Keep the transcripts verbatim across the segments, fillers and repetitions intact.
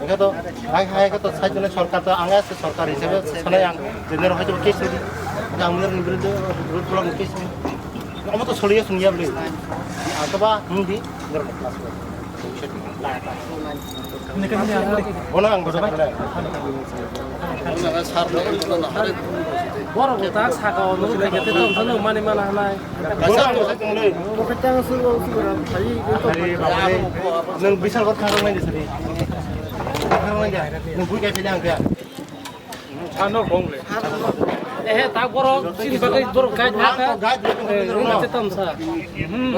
Hingke to, hai, hai, hingke to, sai jone sorkar to, ang se sorkar hisabe sanai ang, je nero hoito case redi, ang nero ni biruddhe rule follow case redi. Amo to solution ya bole. Ang to ba, hindi, nero class. Bono ang basa kala. Borok bo ta saka o nukho khaikhe tei tongthokno mani mana hanai. Kaisa ang basa tongnai. Bo khe tang su bo su ra phai. Ari baba le. Nwng bisal kor thang nai sari. Thang nai ga. Nwng bui kai phile ang kya. Ano kong le. Eh, ta borok chini bagwi borok guide na kha. Guide le. Eh, nwng chetam sa. Hmm.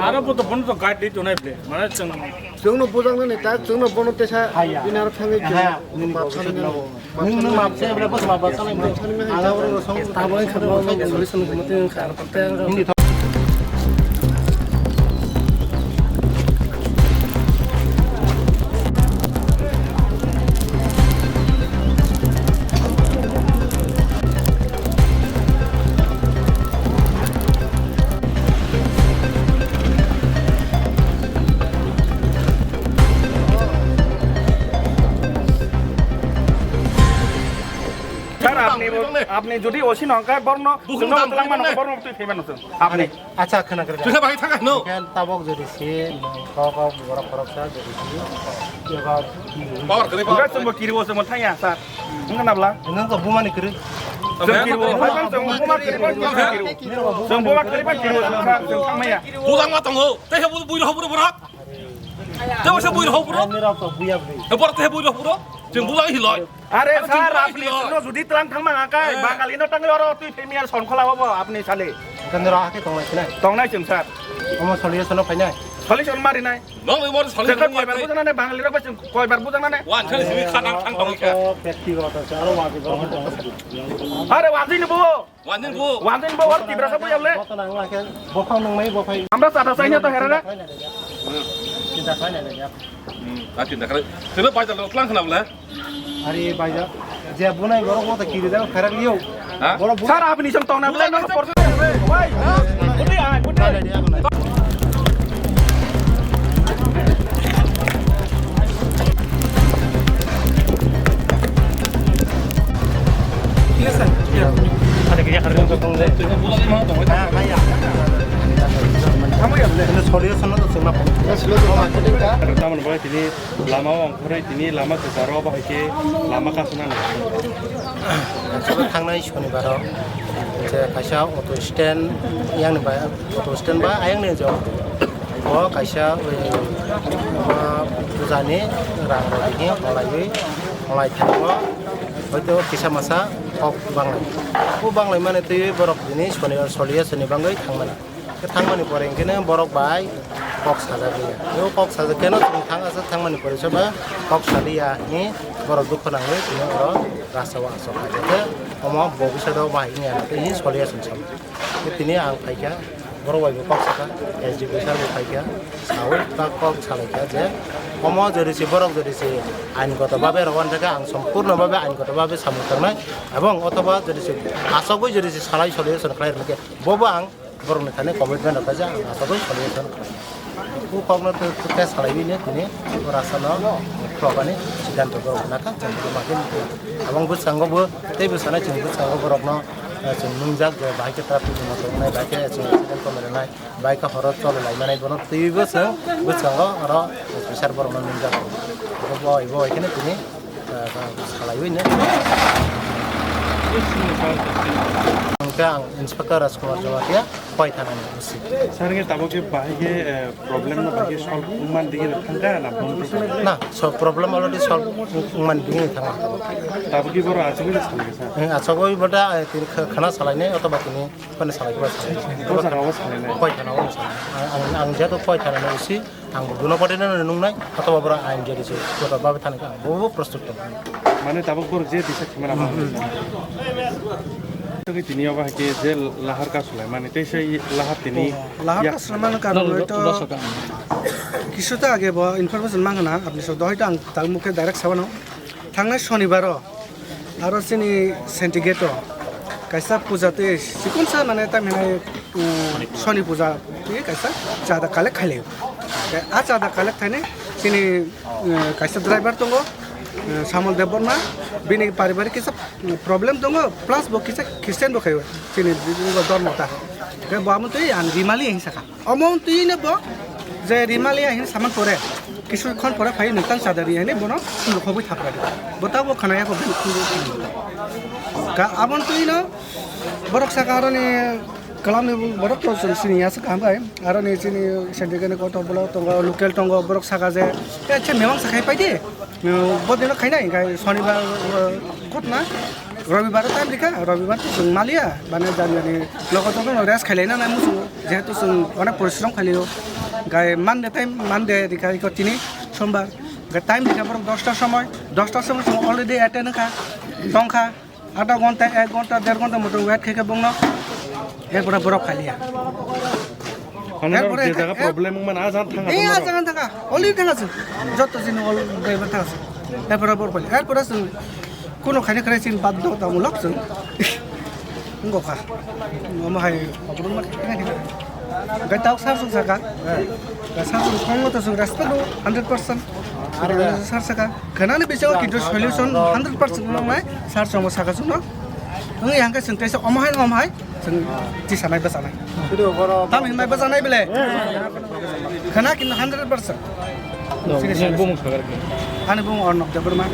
Aro bo to bono to guide di tonai ble. Mane chwng. Chwngno bujang nani ta, chwngno bono tesa. Haya. Bini aro thangwi chwng. Haya. Nini bwswk no. Nwng, nwng map se, bwle bwswk map bwswk nai. Ang abo rosong. Tabuk ang kha, bo, bo, solution kha, mate ang kha, ang kha. Hindi tho. Sir, apni, apni jodi O C no hwnkhe borokno, bukhum chwngno tang utlang mano, bukhum borokno twi thwi mano chwng. Apni. Acha, khwna kwrwi. Chwla bai thangkha, no? Hwnkhe tabok jodi si, kok, kok, borok khoroksa jodi si, eba, power kwrwi, power. Hwnkhe chwngbo kiriwo, chwngbo thangya, sir. Hwnkhe nabla? Nwng to bumani kwrwi. Chwng kiriwo, hwnkhe chwng buma kwrwi, chwng kiriwo. Chwng buma kwrwi, chwng kiriwo, sir, chwng thangmaya. Bujang ma tongo, tei se bui rohor borok. Tei se bui rohor borok. Nirok to buya bui. Borok tei se bui rohor borok. Chwng buma hiloi. Are sir, apni sino jodi tlang thangma ngakai, Bangali no tangwi oro twi phemiya son khola obo apni sale. Kan ro hake tongnai sinai. Tongnai chwng sir. Omo solution no phainai. Solution mari nai. Nong mor solution. Chwng koibar bujana ne Bangali rok bai chwng koibar bujana ne. Wan sale simi khana thang tong kha. Omo to bektigoto se, aro wadi borok tong. Are wadi ni bo. Wandin bu. Wandin bu, wari Tiprasa bu yable. Boto nang la khe, bophang nang mai, bophai. Amra sada saina to herana. Tinta khlai nai le ya. Hmm, ah, tinta khlai. Tino bajar lo tlang khna bole. Ari bajar. Je bunai borok boto kiri da kharak liyo. Ha? Borok bu- Sir, apni song tong na bole, no por. Wai. Budi ai, budi. Tamoni bai tini lama o ongkhorwi tini lama kwcharo abo hai khe lama kasuna nang. Actually, thangnai sonibaro je kaisa auto stand yang ni bai auto stand ba ayang ni jok. Bo kaisa, ui, ma, pujani rang rok bini holaiwi, holai thango, hoito kisa masa kok banglai. O banglai mani twi borok bini soni, soliya soni bangwi thangmani. Khe thangmani pore hinkhe borok bai kok sajagwi. O kok sajak keno chwng thang aswk thangmani pore soba kok saliya hinwi borok dukhu nangwi tini oro rasta o aswk khaijak. Khe omo bo bisa do bahai wngya tei soliya soni sam. Khe tini ang phaikha. Borok bai bo kok saka, S D P sir bo phaikha, sawi ta kok salaikha je omo jodi se borok jodi se ain goto babe rw uansukha ang sompurno babe ain goto babe samung tangnai, ebong othoba jodi se asogwi jodi se salai solution khlai rwkhe bobo ang borokni thani commitment rwkha je ang asogwi solution khlai. O kokno tei salaiwi tini o rasta no khlobani siddhanto borok nakha, chwng borok ma khe nukha. Ebong bwskango bo tei bwskanai chwng bwskango borokno, eh, chwng nungjak je bahai khe traffic ni moto wngnai, bahai khe chwng accident tongwi rwnai. Bike horo choli lai manai bono twiwi bo chwng bwskango oro officer borokno nungjak. Bo bai bo hai kheno tini, ah, salaiwi no. Hwnkhe ang Inspector Rajkumar Jamatia, Khowai Thana ni O C. Sir, hwnkhe tabuk khe bahai khe, eh, problem no bahai khe solve wngmani digini thangkha na boni thangkha? Na, so problem already solve wngmani digini thangkha tabuk. Tabuk khe borok achugwi salai kha, sir? Eh, achugwi bo da, eh, tini kha-, khana salainai, otoba tini Phano salai, phano salai. Bo saka o salai nai. Khowai Thana o salai. Ang, ang, ang jeto Khowai Thana ni O C, ang bo bono pati no nungnai, otoba bora ain jodi se, joto babe thani ka, bo, bo prostut tong. Mane tabuk bor je disa khimana ma. Hmm, hmm. Tini oba ke je lahar ka sulai mane, tei sei lahar tini. Oh, lahar ka sulai mane karon no, no, to no, no, no. Kisu ta age bo information mangna, apni so dohoi to ang tal mukhe direct sabano. Thangnai sonibaro aro chini Sentigeto kaisa puja twi chikonsa mane tamhinai, um, soni puja twi kaisa chada collect khailai. Tei a chada collect thainai Chini, eh, kaisa driver tongo, eh, Samol Debbarma, bini paribarik kisa, eh, problem tongo, plus bo kisa Christian bo khaio, chini bo dormo ta. Khe bo amo twi ang Rimali hinwi sakha. Omo twi no bo je Rimali hinwi saman pore, kisu khon pore phai nung tang chadari hinwi bono khobwi thapra. Bo ta bo khana ya ko. Ka abon twi no borok saka aroni Kalamni borok to chwng sini ya swkang bai. Aroni chini sendikani kotor block tongo, local tongo, borok saka je, "Eh, che mewang sakhai pai di." Bo dino khainai, hinkhe sonibar, uh, kotna, robibar time rikha, robibar to chwng maliya, bani jani jani logo to no rest khailaina nai musu, jehetu chwng onek porishrom khailio. Hinkhe Monday time, Monday rikha iko tini sombar. Hinkhe time rikha borok dosta somoi, dosta somoi chwng already attend wngkha, tongkha. Adha ghonta, ek ghonta, der ghonta moto wait khe khe bongno. Erpore borok khaliya. Erpore je jaga ek, problem wngmani, ah, jaga thanga eh, tongma ah, rok. Jaga thanga. Oli thanga se. Joto jini ol driver thanga se. Erpore borok khaliya. Erpore se kuno khaini khaini sin bad do ta mulok se. Ngo kha. Omo hai problem ma thang thang. Gai tau sar sung saka. Gai sar sung kong to sung respect do hundred percent. Sar saka. Khenani bisingo kintu solution hundred percent wngnai sir chwngno saka chwngno. Wngwi hangkhe chwng teisa omo hai omo hai chwng tisanai bwchanai. Tamo hinmai bwchanai bele. Khena kintu hundred percent. Nini bumung sagar khe? Ani bumung Arnab Debbarma.